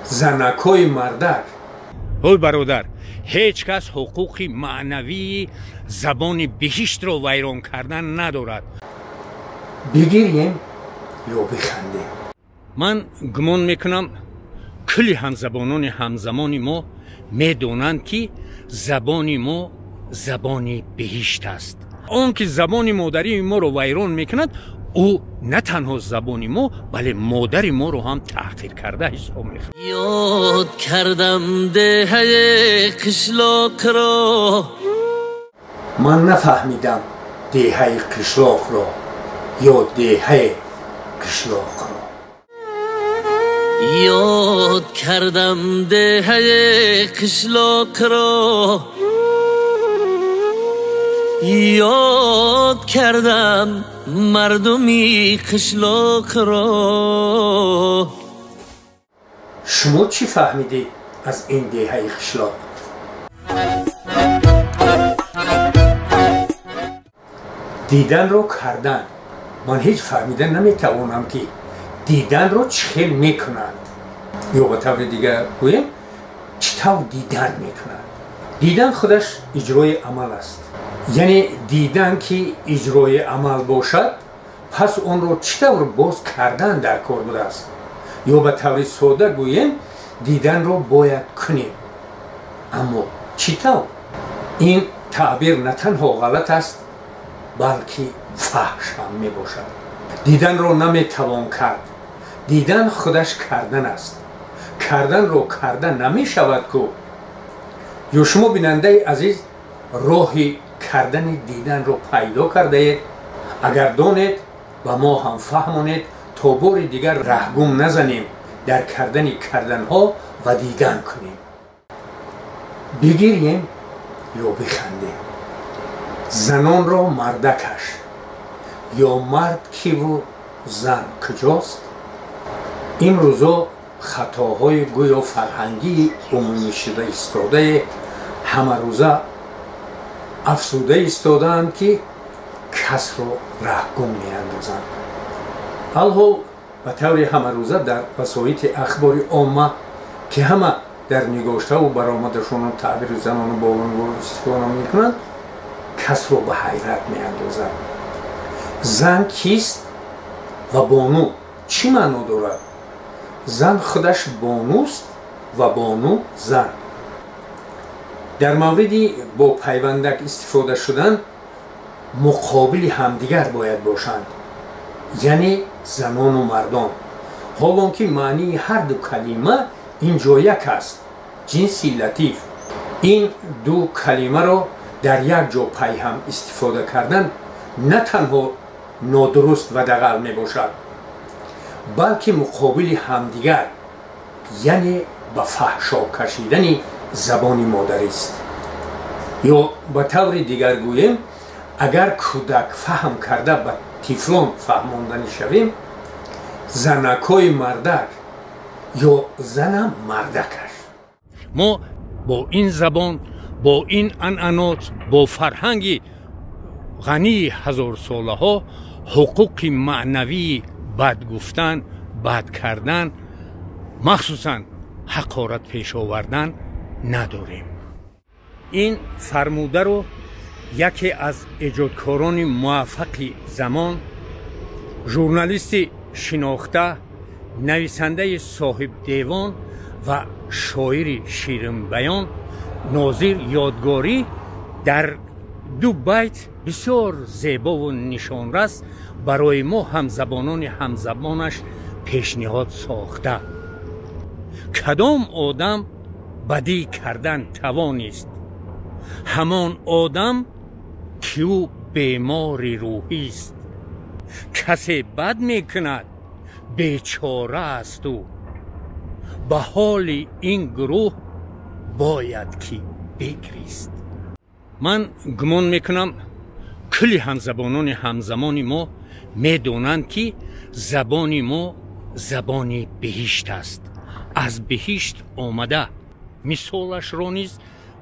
Занакҳои мардак. Ҳой бародар, ҳеҷ кас ҳуқуқи маънавии забони биҳиштро вайрон кардан надорад. Бигирем ё бихандем? Ман гумон мекунам, кулли ҳамзабонони ҳамзамони мо медонанд, ки забони мо забони биҳишт аст. Он ки забони модарии моро вайрон мекунад, ӯ на танҳо забони мо, бале модари моро ҳам таҳқир карда ҳисоб мекунад. Ёд кардам деҳаи қишлоқро. Ман нафаҳмидам деҳаи қишлоқро ё деҳаи қишлоқро. Ёд кардам деҳаи қишлоқро, ёд кардам мардуми қишлоқро. Шумо чӣ фаҳмидед аз ин деҳаи қишлоқ? Диданро кардан. Ман ҳеҷ фаҳмида наметавонам, ки диданро чӣ хел мекунанд, ё ба таври дигар гӯем, чӣ тавр дидан мекунанд. Дидан худаш иҷрои амал аст. Яъне дидан ки иҷрои амал бошад, пас онро чӣ тавр боз кардан дар кор будааст? Ё ба таври сода гӯем, диданро бояд кунем. Аммо чӣ тавр? Ин таъбир на танҳо ғалат аст, балки фаҳш ҳам мебошад. Диданро наметавон кард. Дидан худаш кардан аст. Карданро карда намешавад ку. Ё шумо, бинандаи азиз, роҳи кардани диданро пайдо кардаед? Агар донед, ба мо ҳам фаҳмонед, то бори дигар раҳгум назанем дар кардани карданҳо ва дидан кунем. Бигирем ё бихандем? Занонро мардакаш ё мард киву зан куҷост? Имрӯзо хатоҳои гӯё фарҳангии умумишуда истодае ҳамарӯза афзуда истодаанд, ки касро раҳгум меандозанд. Алҳол ба таври ҳамарӯза дар васоити ахбори омма, ки ҳама дар нигоштаву баромадашону таъбири занону бонуворо истифода мекунанд, касро ба ҳайрат меандозад. Зан кист ва бону чӣ маъно дорад? Зан худаш бонуст ва бону зан. Дар мавриди бо пайвандак истифода шудан муқобили ҳамдигар бояд бошанд, яъне занону мардон. Ҳолон ки маънии ҳар ду калима ин ҷо як аст, ҷинси латиф. Ин ду калимаро дар як ҷо пайҳам истифода кардан на танҳо нодуруст ва дағал мебошад, балки муқобили ҳамдигар, яъне ба фаҳшо кашидани забони модарист. Ё ба таври дигар гӯем, агар кӯдак фаҳм карда ба тифлон фаҳмонданӣ шавем, занакҳои мардак ё зана мардакаш. Мо бо ин забон, бо ин анъанот, бо фарҳанги ғании ҳазорсолаҳо ҳуқуқи маънавии бад гуфтан, бад кардан, махсусан ҳақорат пеш овардан надорем. Ин фармударо яке аз эҷодкорони муваффақи замон, журналисти шинохта, нависандаи соҳибдевон ва шоири ширинбаён Нозир Ёдгорӣ дар ду байт бисёр зебову нишонрас барои мо ҳамзабонони ҳамзабонаш пешниҳод сохта. Кадом одам бадӣ кардан тавонист? Ҳамон одам, ки ӯ бемори рӯҳист. Касе бад мекунад, бечора аст ӯ. Ба ҳоли ин гурӯҳ бояд ки бигрист. Ман гумон мекунам, кулли ҳамзабонони ҳамзамони мо медонанд, ки забони мо забони биҳишт аст. Аз биҳишт омада. Мисолашро низ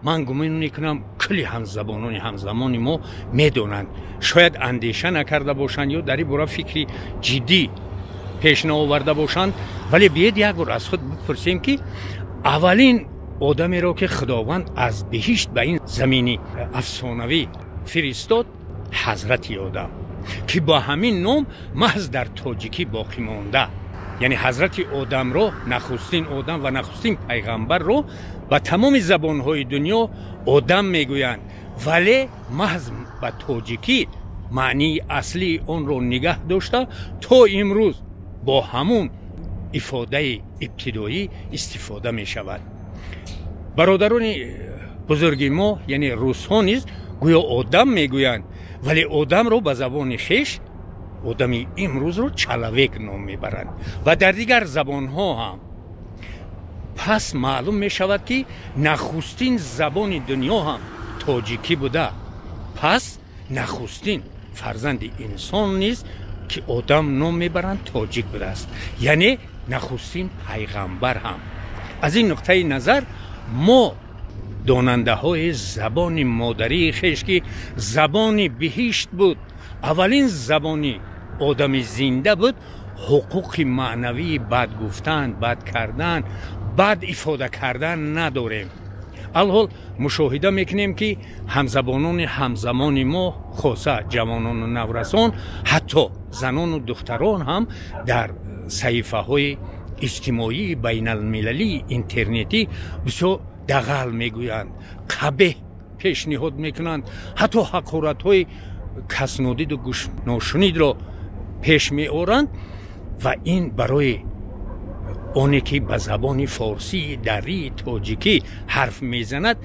ман гумон мекунам, кулли ҳамзабонони ҳамзамони мо медонанд. Шояд андеша накарда бошанд ё дар ин бора фикри ҷиддӣ пеш наоварда бошанд, вале биед як бор аз худ бипурсем, ки аввалин одамеро, ки Худованд аз биҳишт ба ин замини афсонавӣ фиристод, Ҳазрати Одам, ки бо ҳамин ном маҳз дар тоҷикӣ боқӣ монда, яъне Ҳазрати Одамро, нахустин одам ва нахустин пайғамбарро ба тамоми забонҳои дунё одам мегӯянд, вале маҳз ба тоҷикӣ маънии аслии онро нигаҳ дошта, то имрӯз бо ҳамун ифодаи ибтидоӣ истифода мешавад. Бародарони бузурги мо, яъне русҳо низ гӯё одам мегӯянд, вале одамро ба забони хеш, одами имрӯзро человек ном мебаранд ва дар дигар забонҳо ҳам. Пас маълум мешавад, ки нахустин забони дунё ҳам тоҷикӣ буда. Пас нахустин фарзанди инсон низ, ки одам ном мебаранд, тоҷик будааст, яъне нахустин пайғамбар ҳам. Аз ин нуқтаи назар мо, донандаҳои забони модарии хеш, ки забони биҳишт буд, аввалин забони одами зинда буд, ҳуқуқи маънавии бад гуфтан, бад кардан, бад ифода кардан надорем. Алҳол мушоҳида мекунем, ки ҳамзабонони ҳамзамони мо, хоса ҷавонону наврасон, ҳатто занону духтарон ҳам дар саҳифаҳои иҷтимоии байналмилалии интернетӣ бисёр дағал мегӯянд, қабеҳ пешниҳод мекунанд, ҳатто ҳақоратҳои каснодиду гӯшношунидро пеш меоранд. Ва ин барои оне ки ба забони форсии дарии тоҷикӣ ҳарф мезанад,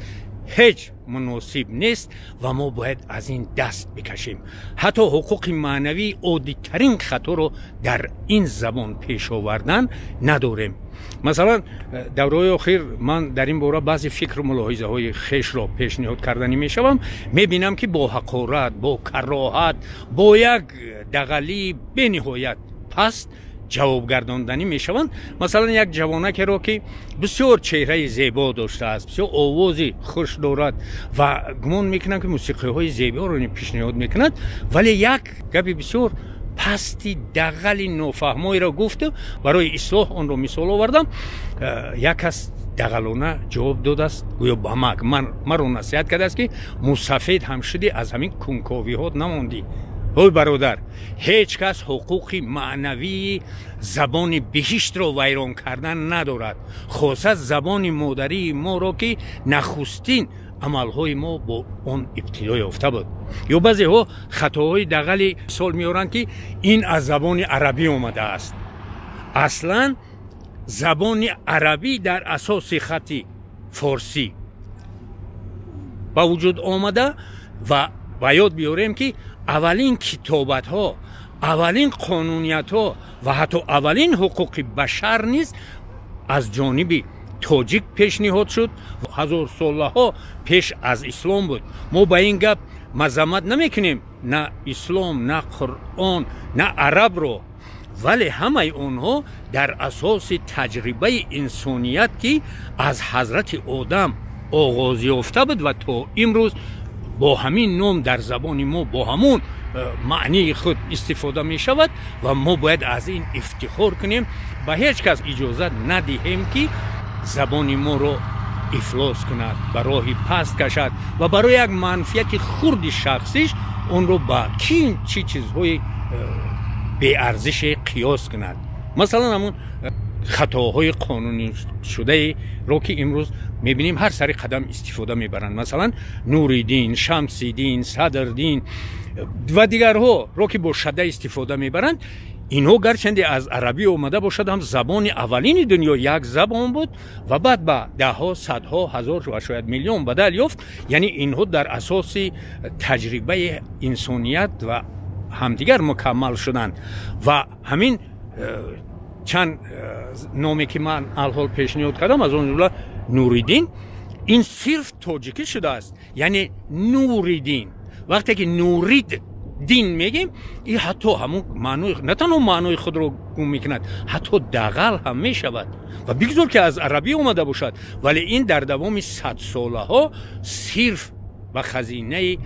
ҳеҷ муносиб нест ва мо бояд аз ин даст бикашем. Ҳатто ҳуқуқи маънавии оддитарин хаторо дар ин забон пеш овардан надорем. Масалан, давраҳои охир ман дар ин бора баъзе фикру мулоҳизаҳои хешро пешниҳод карданӣ мешавам. Мебинам, ки бо ҳақорат, бо кароҳат, бо як дағалии бениҳоят паст ҷавобгардонданӣ мешаванд. Масалан, як ҷавонакеро, ки бисёр чеҳраи зебо доштааст, бисёр овози хуш дорад ва гумон мекунам, ки мусиқиҳои зеборо пешниҳод мекунад, вале як гапи бисёр пасти дағали нофаҳмоеро гуфту барои ислоҳ онро мисол овардам. Як кас дағалона ҷавоб додааст, гӯё ба маро насиҳат кардааст, ки мусафед ҳам шудӣ, аз ҳамин кунковиҳот намондӣ. Ҳой бародар, ҳеҷ кас ҳуқуқи маънавии забони биҳиштро вайрон кардан надорад, хоса забони модарии моро, ки нахустин амалҳои мо бо он ибтидо ёфта буд. Ё баъзеҳо хатоҳои дағали мисол меоранд, ки ин аз забони арабӣ омадааст. Аслан забони арабӣ дар асоси хати форсӣ ба вуҷуд омада. Ва ба ёд биёрем, ки аввалин китобатҳо, аввалин қонуниятҳо ва ҳатто аввалин ҳуқуқи башар низ аз ҷониби тоҷик пешниҳод шуд, ҳазорсолаҳо пеш аз ислом буд. Мо ба ин гап мазаммат намекунем на ислом, на Қуръон, на арабро, вале ҳамаи онҳо дар асоси таҷрибаи инсоният, ки аз Ҳазрати Одам оғоз ёфта буд ва то имрӯз бо ҳамин ном дар забони мо бо ҳамун маънии худ истифода мешавад. Ва мо бояд аз ин ифтихор кунем, ба ҳеҷ кас иҷозат надиҳем, ки забони моро ифлос кунад, ба роҳи паст кашад ва барои як манфиати хурди шахсиш онро ба кин чӣ чизҳои беарзише қиёс кунад. Масалан, ҳамун хатоҳои қонунишудаеро, ки имрӯз мебинем, ҳар сари қадам истифода мебаранд, масалан Нуриддин, Шамсиддин, Садрдин ва дигарҳоро, ки бо шадда истифода мебаранд. Инҳо гарчанде аз арабӣ омада бошад ҳам, забони аввалини дунё як забон буд ва баъд ба даҳҳо, садҳо, ҳазор ва шояд миллион бадал ёфт. Яъне инҳо дар асоси таҷрибаи инсоният ва ҳамдигар мукаммал шуданд. Ва ҳамин чанд номе, ки ман алҳол пешниҳод кардам, аз он ҷумла Нуриддин, ин сирф тоҷикӣ шудааст, яъне Нуриддин. Вақте ки нурид дин мегем, и ҳатто ҳамун маънои, на танҳо маънои худро гум мекунад, ҳатто дағал ҳам мешавад. Ва бигзор, ки аз арабӣ омада бошад, вале ин дар давоми садсолаҳо сирф ба хазинаи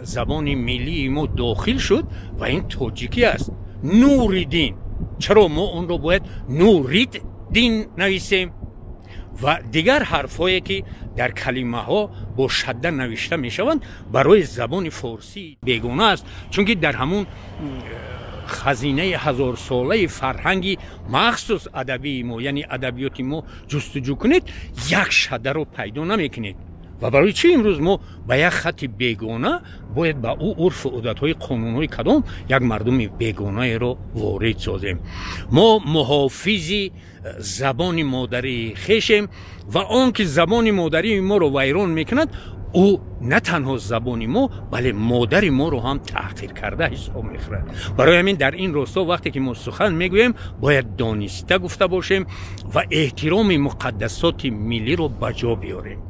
забони миллии мо дохил шуд ва ин тоҷикӣ аст. Нури дин. Чаро мо онро бояд Нуриддин нависем? Ва дигар ҳарфҳое, ки дар калимаҳо бо шадда навишта мешаванд, барои забони форсӣ бегона аст, чунки дар ҳамун хазинаи ҳазорсолаи фарҳанги махсус адабии мо, яъне адабиёти мо, ҷустуҷӯ кунед, як шаддаро пайдо намекунед. Ва барои чӣ имрӯз мо ба як хатти бегона бояд ба ӯ урфу одатҳои, қонунҳои кадом як мардуми бегонаеро ворид созем? Мо муҳофизи забони модарии хешем ва он ки забони модарии моро вайрон мекунад, ӯ на танҳо забони мо, бале модари моро ҳам таҳқир карда ҳисоб мехӯрад. Барои ҳамин дар ин росто вақте ки мо сухан мегӯем, бояд дониста гуфта бошем ва эҳтироми муқаддасоти миллиро ба ҷо биёрем.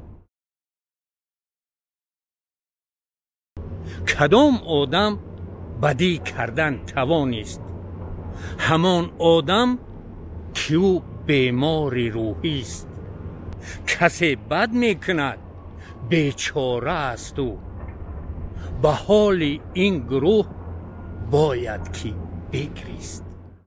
Кадом одам бадӣ кардан тавонист? Ҳамон одам, ки ӯ бемори рӯҳист. Касе бад мекунад, бечора аст ӯ. Ба ҳоли ин гурӯҳ бояд ки бигрист.